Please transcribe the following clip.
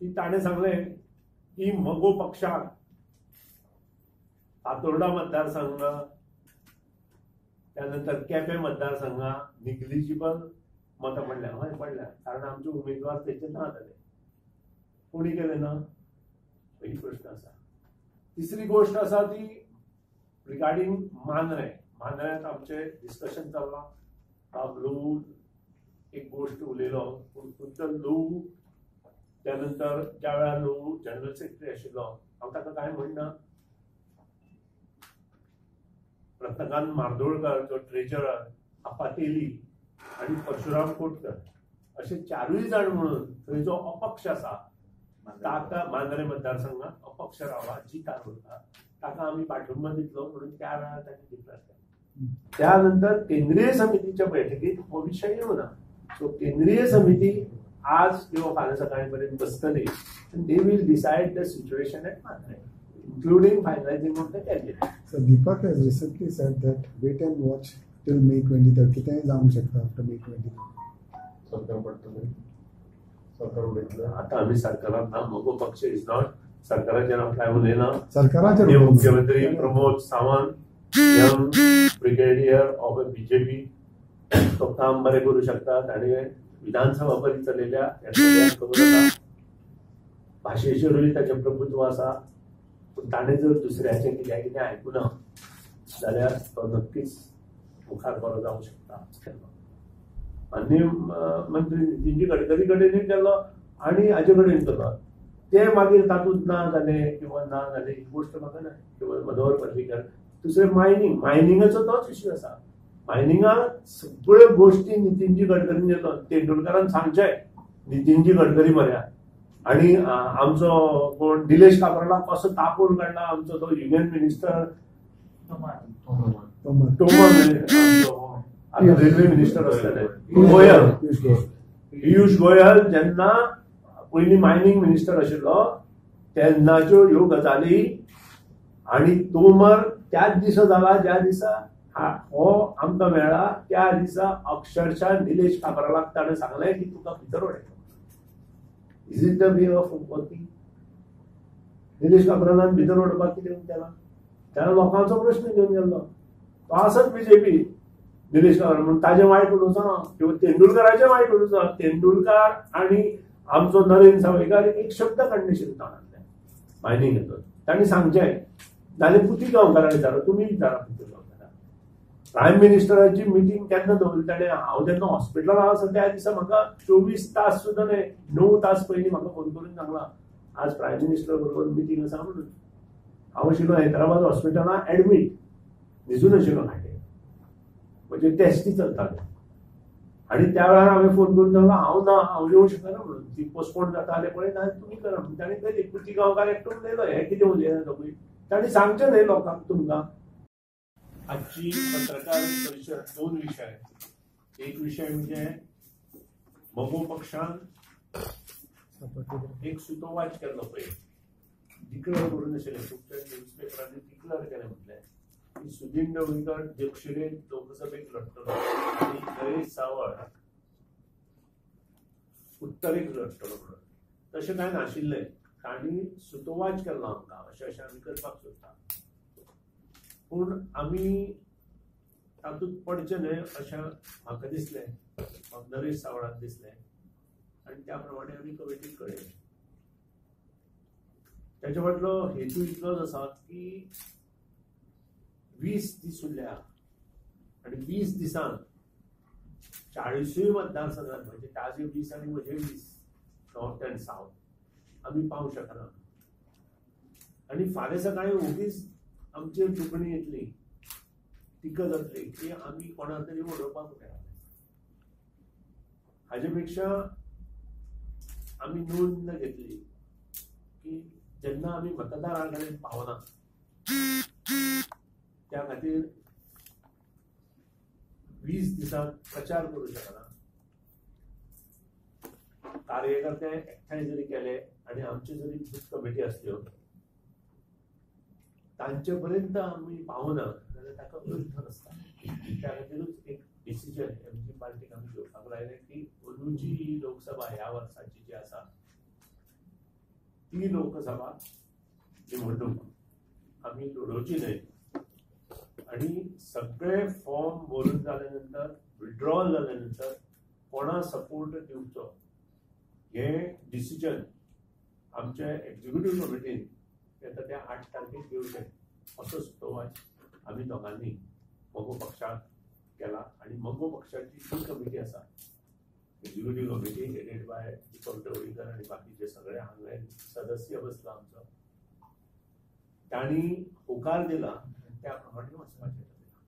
की ताणें सांगलें की मगो पक्षाक फातोर्डा मतदारसंघ, त्यानंतर केपें मतदारसंघा निग्लिजिबल मतां पडल्या. हय पडल्या, कारण आमचे उमेदवार तेचे ना जाले. कोणी केले ना ही प्रश्न आसा. तिसरी गोष्ट आसा ती रिगार्डींग मांद्रें. मांद्र्यांत आमचें डिस्कशन चल्लां. लोहू एक गोष्ट उलयलो, पूण खुद्द लोहू त्यानंतर ज्या वेळार लोहू जनरल सेक्रेटरी आशिल्लो हांव ताका कांय म्हणना. रत्नकांत मार्दोळकर जो ट्रेजरर, आपा तेली आनी परशुराम कोटकर अशे चारूय जाण म्हणून थंय जो अपक्ष आसा ताका मांद्रें मतदारसंघात अपक्ष रावला जी तारवता ताका आमी पाठिंबा दितलो म्हणून त्या वेळार ताणें डिक्लेअर केलें. त्यानंतर केंद्रीय समितीच्या बैठकीत हो विशय येवना. सो केंद्रीय समिती आज किंवा फाल्यां सकाळी पर्यंत बसतली आनी they will decide the situation at Mandrem, including finalizing of the candidate. So Deepak has recently said that wait and watch till May 23rd. कितेंय जावंक शकता आफ्टर May 23rd. सरकार पडटलें, सरकार उलयतलें. आतां आमी सरकारान ना, मगो पक्ष is not सरकाराचेर हांव कांय उलयना. सरकाराचेर मुख्यमंत्री Pramod Sawant young brigadier of a BJP, तो काम बरें करूं शकता. ताणें विधानसभा बरी चलयल्या हें सगळ्यांक खबर आसा. भाशेचेरूय ताचें प्रभुत्व आसा. पूण ताणें जर दुसऱ्याचें कित्याक कितें आयकुना जाल्यार तो नक्कीच मुखार बरो जावंक शकता. माननीय मंत्री नितीनजी गडकरी कडेनूय केलो आनी हाजे कडेन केलो. ते मागीर तातूंत ना जालें किंवा ना जालें ही गोश्ट म्हाका ना. किंवा मनोहर पर्रीकर, दुसरें मायनींग, मायनिंगाचो तोच इश्यू आसा. मायनिंगाक सगळ्यो गोश्टी नितीनजी गडकरीन केलो. तेंडुलकारान सांगचें नितीनजी गडकरी मऱ्या आनी आमचो कोण निलेश काब्राला कसो तापोवन काडला आमचो तो युनियन मिनिस्टर तोमर, आतां रेल्वे मिनिस्टर आसतले गोयल, पियुष गोयल जेन्ना पयलीं मायनींग मिनिस्टर आशिल्लो तेन्नाच्यो ह्यो गजाली. आनी तोमर त्याच दिसा जाला ज्या दिसा हो आमकां मेळ्ळा त्या दिसा अक्षरशः निलेश काब्रालाक ताणें सांगलें की तुका भितर उडयतलो. Is it the way of working? Nilesh काब्रालान भितर उडोवपाक कितें केलां? ताणें लोकांचो प्रश्न घेवन गेल्लो. तो आसत बीजेपी निलेश काब्राल म्हणून ताजें वायट उलोवचो ना किंवा तेंडुलकाराचें वायट उलोवचो ना. तेंडुलकार आनी आमचो नरेंद्र सावयकार एक शब्द काडनाशिल्लो तोंडांतल्यान मायनींग हेतून. तांणी सांगचें जाल्यार पुती गांवकाराक विचारा, तुमी विचारा पुती गांवकाराक. प्रायम मिनिस्टराची मिटींग केन्ना दवरली ताणें? हांव जेन्ना हॉस्पिटलान आसा त्या दिसा म्हाका 24 तास सुद्दां न्हय 9 तास पयलीं म्हाका फोन करून सांगला आज प्रायम मिनिस्टर बरोबर मिटींग आसा म्हणून. हांव आशिल्लो हैदराबाद हॉस्पिटलान एडमीट, न्हिजून आशिल्लो खाटेर, म्हणजे टेस्टी चलताले. आनी त्या वेळार हांवें फोन करून सांगला हांव ना, हांव येवंक शकना म्हणून, ती पोस्टपोन जाता जाल्यार पळय ना तुमी करा म्हणून. ताणें केली. पुती गांवकार एकटो उलयलो, हें कितें उलयना तो पळय. ताणें सांगचें न्हय लोकांक तुमकां. आजची पत्रकार परिशद दोन विशय. एक विशय म्हणजे मगो पक्षान एक सुतोवाच केल्लो पळय, डिक्लेअर करून नाशिल्लें, खुबश्या न्यूजपेपरांनी डिक्लेअर केलें म्हटलें की सुदीन ढवळीकर दक्षिणेंत लोकसभेक लढटलो आनी नरेश सावळ उत्तरेक लढटलो म्हणून. तशें कांय नाशिल्लें. तांणी सुतोवाच केल्लो आमकां अशें अशें आमी करपाक सोदता, पूण आमी तातूंत पडचें न्हय अशें म्हाका दिसलें, नरेश सावळाक दिसलें आनी त्या प्रमाणे आमी कमिटीक कळयलें. ताच्या फाटलो हेतू इतलोच आसा की 20 दीस उरल्या आनी 20 दिसांत 40 मतदारसंघात म्हणजे ताजे 20 आनी म्हजे 20 नॉर्थ अँड सावथ आमी पावंक शकना. आनी फाल्यां सकाळीं ओगीच आमचेर दुखणी येतली, टिका जातली की आमी कोणा तरी उडोवपाक मेळ्ळा. हाजे पेक्षा आमी नोंद घेतली की जेन्ना आमी मतदारा कडेन पावना त्या खातीर 20 दिसांत प्रचार करूं शकना. कार्यकर्ते एकठांय जरी केले आनी आमची जरी बूथ कमिटी आसल्यो तांचे पर्यंत आमी पावना जाल्यार ताका अर्थ नासता. त्या खातीरूच एक डिसिजन एमजी पार्टीक आमी घेवपाक लायलें की अंदूची ही लोकसभा ह्या वर्साची जी आसा ती लोकसभा निवडणूक आमी लडोवची न्हय आनी सगळे फॉर्म भरून जाल्या नंतर, विड्रॉल जाल्या नंतर कोणा सपोर्ट दिवचो हें डिसिजन आमच्या एक्झिक्युटीव कमिटीन येता त्या 8 तारखेक घेवचें असो सुतोवाच आमी दोगांनी मगो पक्षाक केला. आनी मगो पक्षाची जी कमिटी आसा, executive committee headed by Deepak Dhavalikar आनी बाकीचे सगळे हांगा सदस्य बसला आमचो, तांणी होकार दिला त्या प्रमाणे वचपाचें.